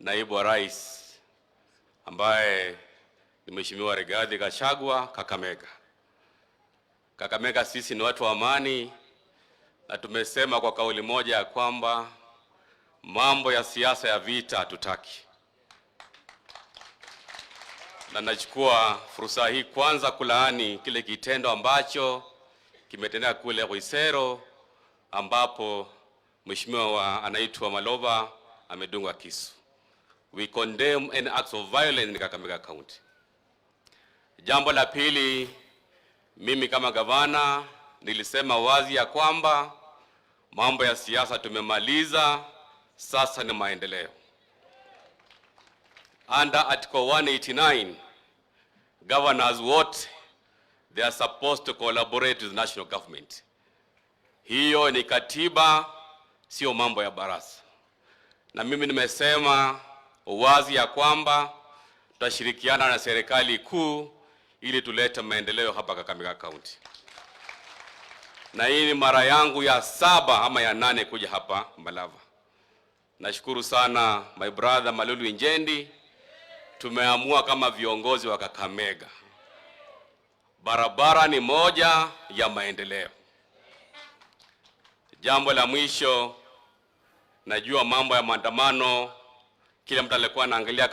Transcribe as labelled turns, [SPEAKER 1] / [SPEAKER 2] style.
[SPEAKER 1] Naibu wa Rais ambaye ni Mheshimiwa Rigathi Gachagua Kakamega. Kakamega sisi ni watu wa amani na tumesema kwa kauli moja ya kwamba mambo ya siasa ya vita hatutaki, na nachukua fursa hii kwanza kulaani kile kitendo ambacho kimetendeka kule Khwisero ambapo mheshimiwa anaitwa Malova amedungwa kisu. We condemn any acts of violence in Kakamega County. Jambo la pili, mimi kama gavana nilisema wazi ya kwamba mambo ya siasa tumemaliza, sasa ni maendeleo. Under Article 189, governors wote, they are supposed to collaborate with national government. Hiyo ni katiba, sio mambo ya baraza. Na mimi nimesema wazi ya kwamba tutashirikiana na serikali kuu ili tulete maendeleo hapa Kakamega County. Na hii ni mara yangu ya saba ama ya nane kuja hapa Malava. Nashukuru sana my brother Malulu Injendi, tumeamua kama viongozi wa Kakamega, barabara ni moja ya maendeleo. Jambo la mwisho, najua mambo ya maandamano, kila mtu alikuwa anaangalia.